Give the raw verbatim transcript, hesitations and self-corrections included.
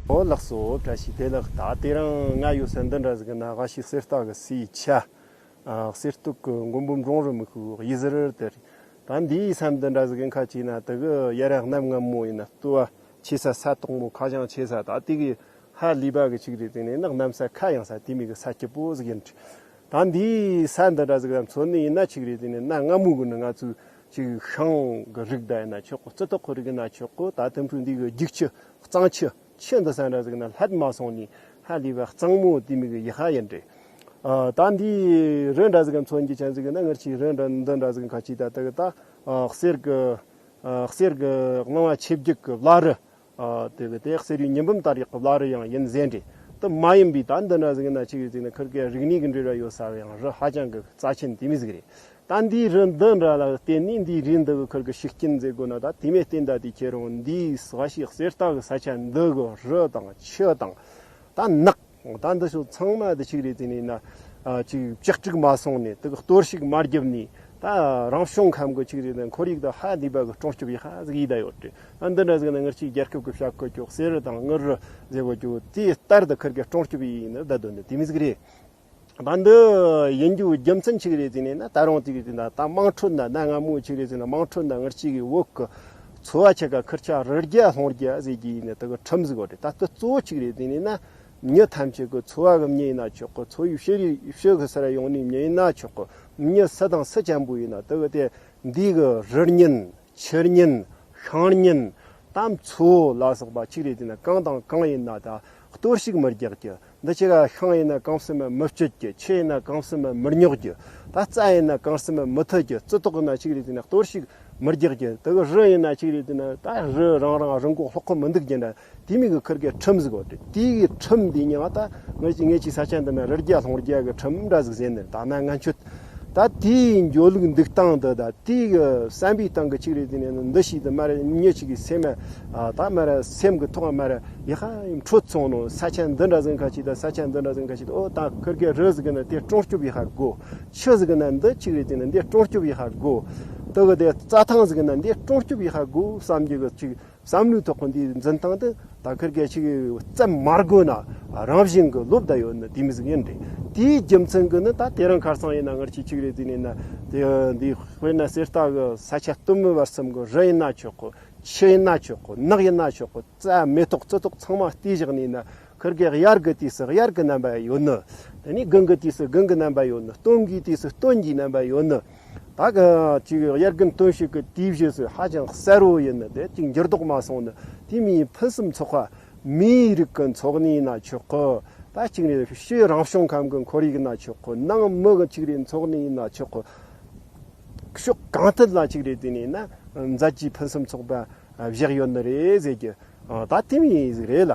ཨོ་ལགས་སོ། བཀྲ་ཤིས་བདེ་ལེགས། ད་དེ་རིང་ང་ཡོད་ས་འདི་འདྲ་ཟིག་ན་ཨ་ཤི་གསེར་རྟ་གི་སའི་ཆ། ཨ་གསེར་གཏུབ་ཀྱི་མགོན་པོ་འབྲོང་རུ་མི་ཤུགས་གཡུ་ཟུར་དེར། ད་འདིའི་ས་འདི་འདྲ་ཟིག་གི་ཁ་ཅིག་ན་དེ་གི་ཡ་ར་གནམ་སྔ་མོ་ཡིན་ན་ལྟོ་བ་ཆེ་ས། ས་དོག་མོ་ཁ་བྱང་ཆེ་ས། ད་དེ་གི་ཧ་ལས་པ་གི་ཅིག་རེད་དེ་ནས་ནག་གནམ་ས་ཁ་ཡངས་ས་དེ་མོ་གི་ས་སྐྱིད་པོ་ཟིག་ཡིན། ད་འདིའི་ས་འདི་འདྲ་ཟིག་ལ་མཚོན་ནི་ཡིན་ན་ཅིག་རེད་དེ་ནས་ན་སྔ་མོ་གི་ནི་ང་ཚོའི་ཅིག་ཤིང་གི་རིགས་འདྲ་ཡིན་ན་ཆོག་གོ། རྩི་ཏོག་གི་རིགས་ཡིན་ན་ཆོག་གོ། ད་དེ་འཕྲོ་འདི་གི་རྒྱུག་ཆུ་གཙང་ཆུ་ཆུ་འདི་ས་འདྲ་ཟིག་ན་ལྷད་མ་སོང་ནི་ཧ་ལས་པ་གཙང་མོ་དེ་མོ་གི་ཡི་ཧ་ཡིན་རེད། ཨ་ད་འདིའི་རི་འདྲ་ཟིག་ག་མཚོན་རྒྱུ་ཅན་ཟིག་ན་ངར་ཆའི་རི་འདྲ་འདི་འདྲ་ཟིག་ཁ་ཅིག་ད་དེ་གི་ད་ཨ་གསེར་གི་ཨ་གསེར་གི་གླིང་བ་ཆེ་བརྒྱུད་གི་བླ་རི། ཨ་དེ་གི་དེ་གསེར་བའི་ཉི་འབུམ་ལྟར་ཡག་གི་བླ་རི་ཡང་ཡིན་ཟེར་འདྲ། དེ་མ་ཡིན་པའི་ད་འདི་འདྲ་ཟིག་ན་ཅིག་ཡོད་ཟིག་ན་ཁིར་གི་རིག་གནས་གི་འབྲེལ་བ་ཡོད་ས་ཡང་རི་ཧ་ཅང་གི་རྩ་ཆེན་དེ་མོ་ཟིག་རེད། ད་འདིའི་རི་འདི་འདྲ་ལ་བརྟེན་ནས་འདིའི་རི་འདི་གི་ཁིར་གི་ཤུགས་རྐྱེན་ཟེར་དགོས་ན་ད་དེ་མོ་བརྟེན་ད་དེ་ཁྱེད་རང་འདིའི་ས་གཤིས་གསེར་རྟ་གི་ས་ཆ་འདི་གི་རི་དང་ཆུ་དང་ད་ནགས། ད་འདི་ཚོ་ཚང་མ་འདི་ཅིག་རེད་དེ་ནས་ན་ཨ་ཅིག་ལྕགས་དྲུག་མ་སོང་ནས་དེ་གི་གཏོར་བཤིག་མ་བརྒྱབ་ནས་ད་རང་བྱུང་ཁམས་གི་ཅིག་རེད་ན་ཁོར་ཡུག་ད་ཧ་ལས་པ་གི་སྲུང་སྐྱོབ་ཡི་ཧ་ཟིག་ཡི་ད་ཡོད་རེད། ཨ་འདི་འདྲ་ཟིག་ན་ངར་ཆའི་རྒྱལ་ཁབ་གི་བྱ་གོ་ཅོག་གསེར་རི་དང་དངུལ་རི་ཟེར་གོ་ཅོག་དེ་ལྟར་དུ་ཁིར་གི་སྲུང་སྐྱོབ་ཡི་ཡིན་ན་ད་དོན་དུ་དེ་མོ་ཟིག་རེད། ད་འདི་ཡིན་རྒྱུ་རྒྱུ་མཚན་ཅིག་རེད་ཟེར་ནས་ན་ད་རུང་དེ་གི་ད་ད་དམངས་ཁྲོད་ན་ན་སྔ་མོ་ཅིག་རེད་ཟེར་ན་དམངས་ཁྲོད་ན་ངར་ཆའི་གི་བོད་གི་ཚོ་བ་ཆ་ག་ཁིར་ཆ་རི་རྒྱ་ལྷུང་རྒྱ་ཟེར་གི་ཡིན་ན་དེ་གི་ཁྲིམས་ཟིག་གོ་རེད། ད་དེ་གཙོ་བོ་ཅིག་རེད་ཟེར་ནས་ན་མྱི་ཐམས་ཅད་གི་འཚོ་བ་གི་མྱི་ཡིན་ན་ཆོག་གི། འཚོ་བའི་ཕྱི་རི་ཕྱི་གི་སར་ཡོང་ནི་མྱི་ཡིན་ན་ཆོག་གི། མྱི་སུ་དང་སུ་ཅན་པོ་ཡིན་ན་དེ་གི་དེ་འདི་གི་རི་གཉན་ཆུ་གཉན་ཤིང་གཉན་དམ་ཚོ་ལ་སོགས་པ་ཅིག་རེད་ཟེར་ན་གང་དང་གང་ཡིན་ན་ད་གཏོར་བཤིག་མི་རྒྱག་རྒྱུ། འདི་ཅི་ག་ཤིང་ཡིན་ན་གང་སེམས་མི་གཅོད་རྒྱུ། ཆུ་ཡིན་ན་གང་སེམས་མི་རྙོག་རྒྱུ། ད་རྩྭ་ཡིན་ན་གང་སེམས་མི་མི་ཐུ་རྒྱུ། རྩི་ཏོག་ཡིན་ན་ཅིག་རེད་ཟེར་ན་གཏོར་བཤིག་མི་རྒྱག་རྒྱུ། དེ་གི་རི་ཡིན་ན་ཅིག་རེད་ཟེར་ན་ད་རི་རང་རང་རི་མགོ་སློག་གི་མི་འདུག་རྒྱུ་འདྲ། དེ་མོ་གི་ཁིར་གི་ཁྲིམས་ཟིག་གོ་རེད། དེ་གི་ཁྲིམས་འདི་ཉིད་ད་ངེད་ཀྱི་ངེད་ཀྱི་ས་ཆ་འདི་ན་རི་རྒྱ་ལྷུང་རྒྱ་གི་ཁྲིམས་འདྲ་ཟིག་ཟེར་ནས་ད་ན་ང་ཆོད། ད་དེའི་འགྱོ་ལུགས་འདུག་སྟངས་འདི་ད་དེ་གི་བསམ་པའི་སྟེང་གི་ཅིག་རེད་ཟེར་ནས་འདི་ཞིག་ཏུ་མ་རེད། མྱི་ཞིག་གི་སེམས་ཨ་ད་མ་རེད། སེམས་གི་ཐོག་མ་རེད་ཡི་ཧ་ཡིམ་འཕྲོད་སོང་ནོ། ས་ཆ་འདི་འདྲ་ཟིག་ཁ་ཅིག་ད་ས་ཆ་འདི་འདྲ་ཟིག་ཁ་ཅིག་ད་ཨོ་ད་ཁིར་གི་རི་ཟིག་ན་དེ་སྲུང་སྐྱོབ་ཡི་ཧ་དགོ། ཆུ་ཟིག་ན་འདི་ཅིག་རེད་ཟེར་ན་འདི་སྲུང་སྐྱོབ་ཡི་ཧ་དགོ། དེ་གི་དེ་རྩྭ་ཐང་ཟིག་ན་འདི་སྲུང་སྐྱོབ་ཡི་ཧ་དགོ་བསམ་གྱི་གི་ཅིག་བསམ་བློའི་ཐོག་གི་འདིའི་འཛིན་སྟངས་དེ་ད་ཁིར་གེ་ཅིག་བཙན་མ་དགོས་ན་རང་བཞིན་གྱི་ལོབས་ད་ཡོད་ནི་དེ་མི་ཟིག་ཡིན་རེད། དེའི་རྒྱུ་མཚན་གྱིས་ནི་ད་དེ་རིང་ཁ་སང་ཡིན་ན་ངར་ཆའི་ཅིག་རེད་ཟེར་ནས་ན་དེ་འདི་དཔེར་ན་གསེར་རྟ་གི་ས་ཆ་སྟོད་སྨད་བར་གསུམ་གི་རི་ཡིན་ན་ཆོག་གི། ཆུ་ཡིན་ན་ཆོག་གི། ནགས་ཡིན་ན་ཆོག་གི། རྩྭ་མེ་ཏོག་རྩི་ཏོག་ཚང་མ་བལྟས་བཞག་ནས་ན་ཁིར་གེ་དབྱར་གི་དུས་སུ་དབྱར་གི་རྣམ་པ་ཡོད་ནི། དེ་ནས་དགུན་གི་དུས་སུ་དགུན་གི་རྣམ་པ་ཡོད་ནི། སྟོན་གི་དུས་སུ་སྟོན་གྱི་རྣམ་པ་ཡོད་ནི། ད་གི་ཅིག་དབྱར་དགུན་སྟོན་དཔྱིད་ཀྱི་དུས་བཞི་སུ་ཧ་ཅང་གསལ་བོ་ཡིན་ནི་དེ་ཅིག་འགྱུར་ལྡོག་མ་སོང་ནི། དེ་མིའི་ཕུན་སུམ་ཚོགས་པ་མིའི་རིགས་ཀྱི་འཚོ་གནས་ཡིན་ན་ཆོག་གི། ད་ཅིག་ནས་ཕྱི་རང་བྱུང་ཁམས་ཀྱི་ཁོར་ཡུག་ཡིན་ན་ཆོག་གི། ནང་མི་གི་ཅིག་རེད་འཚོ་གནས་ཡིན་ན་ཆོག་གི། ཕྱོགས་གང་ཐད་ལ་ཅིག་རེད་དེ་ནས་ན་མཛད་རྗེས་ཕུན་སུམ་ཚོགས་པ་བཞག་ཡོད་ནི་རེད་ཟེར་གི། ད་དེ་མིའི་ཟིག་རེད་ལ།